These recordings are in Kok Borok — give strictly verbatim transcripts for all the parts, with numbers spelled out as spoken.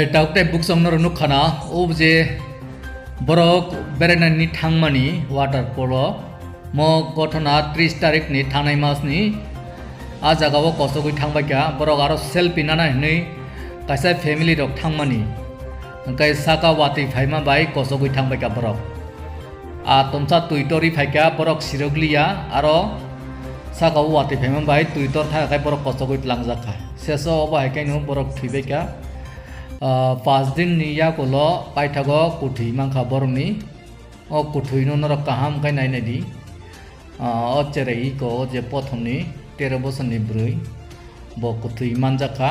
Tabuk tei buksong norok nukha na, o je borok berainani thangmani waterfall o, mo gothona tris tarik ni thanai mas ni a jaga o kosogwi thangbaikha, borok aro selfie nana hinwi kaisa family rok thangmani, hwnkhe saka watwi phaima bai kosogwi thangbaikha borok. A tomsa twi torwi phaikha, borok sirokliya, aro saka o watwi phaima bai twi tor thangkha khe borok kosogwi tlangjak kha. Seso obo hai khe no borok thwibaikha. Ah, pas din ni yakulo paithago kuthwi mankha borokni. O kuthwino norok kaham khe nainai di. Ah, o cherai iko o je pothomni tero bosorni bwrwi bo kuthwi manjak kha.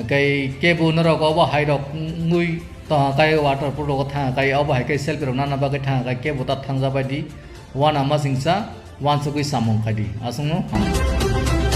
Kai kebo norok obo hai rok wngwi tongkha kai waterfall rogo thangkha kai obo hai kai selfie rok nana bagwi thangkha kai kebo ta thangjabai di. Wana masingsa wansugwi samung khai di. Aswkno hambai.